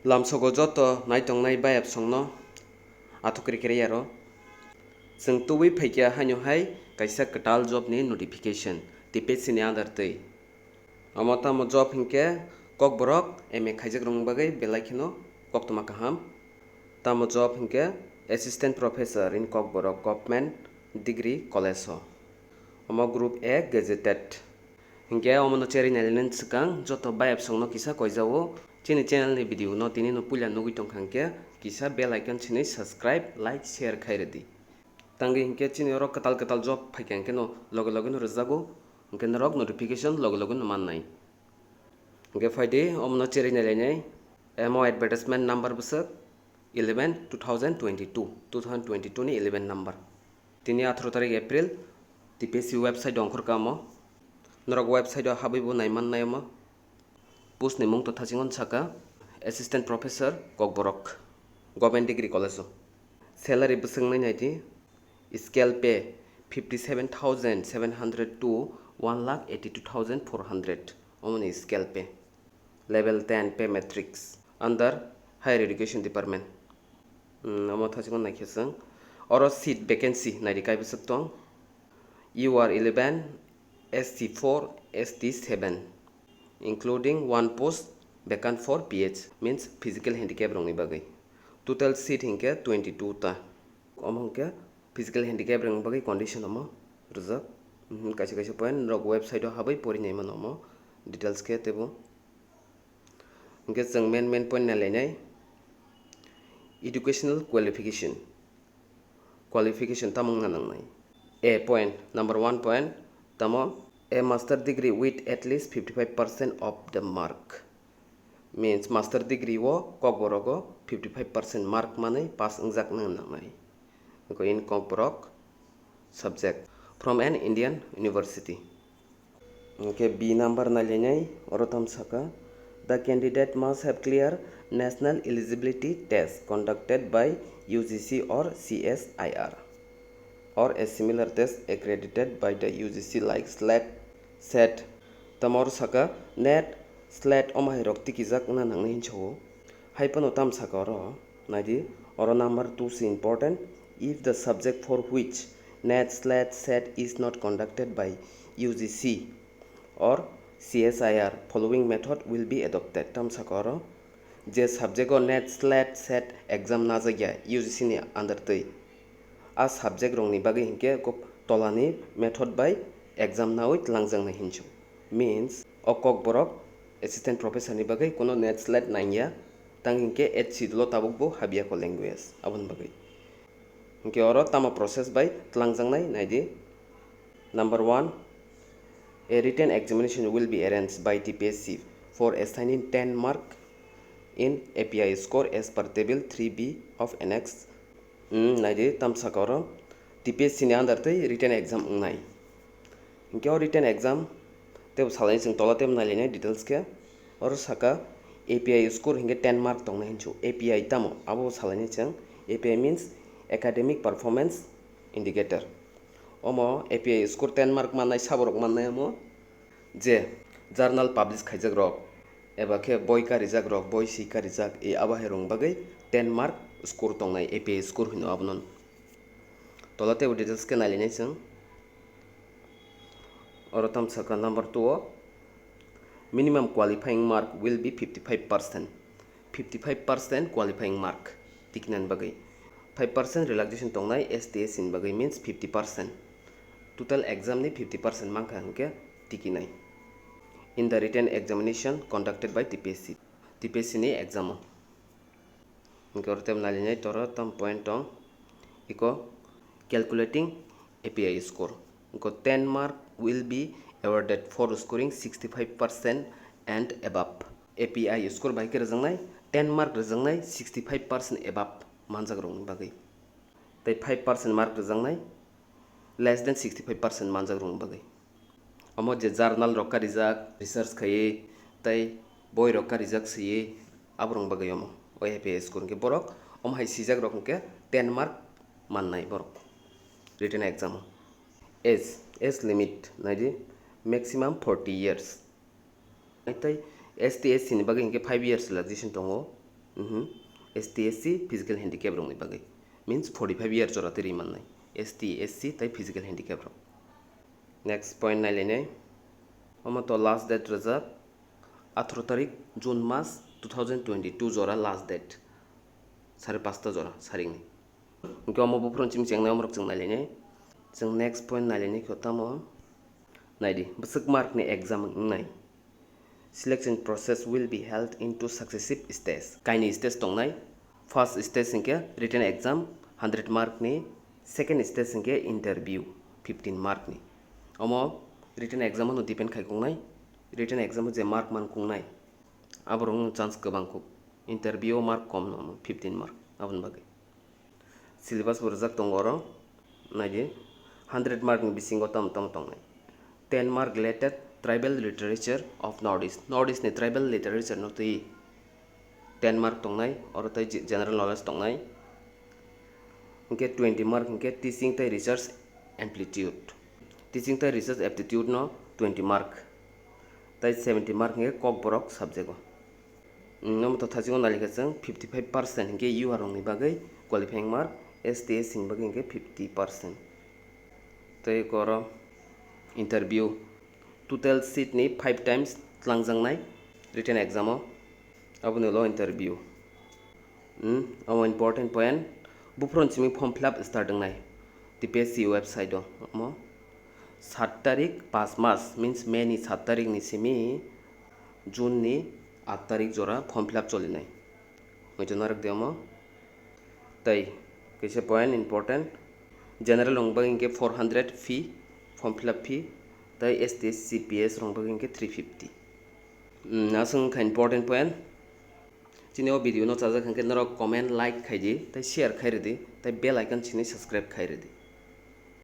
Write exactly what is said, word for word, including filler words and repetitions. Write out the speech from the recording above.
Lamsogo joto naitongnai bayapsongno athukri kiriya rw. Chwng tubui phaikha haino hai kaisa kwtal job ni notification, T P S C ni under twi. Omo tamo job hinkhe Kokborok M A khaijak rokni bagwi belai kheno koktwma kaham. Tamo job hinkhe Assistant Professor in Kokborok Government Degree College o. Omo Group A gazetted. Hinkhe omono cherwi nailainani swkang joto bayapsongno kisa koijao chini channel ni video no tini no puila nugwi tongkha hinkhe kisa bell icon sinwi subscribe, like, share khai rwdi. Tangwi hinkhe chini oro kwtal kwtal job phaikha hinkhe no loge loge no rwjago, hinkhe norok notification loge loge no mannai. Hinkhe phaidi omono cherwi nailainai. Omo advertisement number bwswk eleven two thousand twenty-two, two thousand twenty-two ni eleven number. Tini atharo tarik April, T P S C website o ongkhorkha omo. Norok website o habwi bo naimannai omo. Post ni mung to thachingwano saka Assistant Professor Kokborok, Government Degree College o. Salary bwswk nai naidi, scale pay fifty seven thousand seven hundred to one lakh eighty two thousand four hundred, omoni scale pay. Level ten pay matrix under Higher Education Department. Hmm, omo thachikon naikhe chwng. Oro seat vacancy naidi kaibwswk tong. U R eleven, S T four, S T seven, including one post vacant for P H, means physical handicap rokni bagwi. Total seat hinkhe twenty two ta. Omo hinkhe physical handicap rokni bagwi condition omo rwjak. Mhm, kaisa kaisa point norok website o habwi pori nai mano omo details khe teibo. Hinkhe chwng main main point nailainai. Educational qualification. Qualification tamo wngna nangnai? A point, number one point, tamo a master degree with at least fifty five percent of the mark. Means master degree o Kokborok o fifty five percent mark manwi pass wngjak wngna nangnai. Eko in Kokborok subject from an Indian university. Hinkhe B number nailainai, oro tamo saka, "The candidate must have clear national eligibility test conducted by U G C or C S I R, or a similar test accredited by the U G C like SLET, SET." Tamo oro saka, NET, SLET omo hai rok tikijak wngna nangnai hinwi sao. Hai phano tamo saka oro, naidi, oro number two se important. If the subject for which NET, SLET, SET is not conducted by U G C or C S I R, following method will be adopted. Tamo saka oro, je subject o NET, SLET, SET exam najakya U G C ni under twi, a subject rokni bagwi hinkhe kok tolani method bai exam nawi twlangjaknai hinwi sao. Means, o Kokborok assistant professor ni bagwi kuno NET SLET nangya, tang hinkhe eighth schedule o tabukbo habya ko language, aboni bagwi. Hinkhe oro tamo process bai twlangjaknai naidi. Number one, a written examination will be arranged by T P S C for assigning ten mark in A P I score as per table three B of Annex. Hmm, naidi, tamo saka oro T P S C ni under twi written exam wngnai. Hinkhe o written exam teibo salaini chwng tola teibo nailainai details khe. Oro saka A P I score hinkhe ten mark tongnai hinwi sao. A P I tamo? Abo salaini chwng. A P I means Academic Performance Indicator. Omo A P I score ten mark mannai saborok mannai omo. Je journal publish khaijak rok, eba khe boi karijak rok, boi si karijak, e abo hai rokni bagwi ten mark score tongnai, A P I score hino abono. Tola teibo details khe nailainai chwng. Oro tamo saka number two o, minimum qualifying mark will be fifty five percent. Fifty five percent qualifying mark tikinani bagwi. Five percent relaxation tongnai S T S C ni bagwi, means fifty percent. Total exam ni fifty percent mankha hinkhe tikinai. In the written examination conducted by T P S C, T P S C ni exam o. Hinkhe oro teibo nailainai toro tamo point tong. Iko calculating A P I score. Iko ten mark will be awarded for scoring sixty five percent and above. A P I score bai khe rwjaknai, ten mark rwjaknai sixty five percent above manjak rokni bagwi. Tei five percent mark rwjaknai less than sixty five percent manjak rokni bagwi. Omo je journal rok karijak, research khaiwi, tei boi rok karijak swiwi, aborokni bagwi omo. O A P I score hinkhe borok omo hai sijak rok hinkhe ten mark mannai borok written exam o. Age, age limit naidi, maximum forty years. Tei S T S C ni bagwi hinkhe five years relaxation tongo. Mhm. S T, S C, physical handicap rokni bagwi. Means forty five year jora twi ri mannai. S T, S C tai physical handicap rok. Next point nailainai. Omo to last date rwjak atharo tarik June mas two thousand twenty two jora last date. Sare pasta jora saringni. Hwnkhe omo buphuruni simi chengnai omorok chwng nailainai. Chwng next point nailainai khe tamo. Naidi, bwswk markni exam wngnai. Selection process will be held into successive stage. Kaini stage tongnai. First stage hwnkhe written exam hundred markni, second stage hwnkhe interview fifteen markni. Omo written exam no depend khai kungnai. Written exam je mark man kungnai, aborok chance kwbang kuk. Interview o mark kom no, fifteen mark, aboni bagwi. Syllabus bo rwjak tongo oro. Naidi, hundred mark ni bisingo tamo tamo tongnai. Ten mark related tribal literature of North East. North East ni tribal literature no twi ten mark tongnai, oro tei ge-, general knowledge tongnai. Hwnkhe twenty mark hwnkhe teaching tei research amplitude. Teaching tei research aptitude no twenty mark. Tei seventy mark hwnkhe kokborok subject o. Nomo to thachiko nalikha chwng fifty five percent hwnkhe U R rokni bagwi qualifying mark, S T, S C ni bagwi hwnkhe fifty percent. Tei oro interview, total seat ni five times tlangjaknai written exam o, aboni ulo interview. Hmm, omo important point, buphuruni simi form fill up start wngnai T P S C website o, omo sat tarik pas mas, means May ni sat tarik ni simi June ni aat tarik jora form fill up cholinai. Muitu narwk de omo. Tei kaisa point important, general rok bagwi hwnkhe four hundred fee, form fill up fee, tei S T, S C, P S rok bagwi hwnkhe three fifty. Hmm, aswk wngkha important point. Chini o video no chajak hwnkhe norok comment, like khai di, tei share khai rwdi, tei bell icon sini subscribe khai rwdi.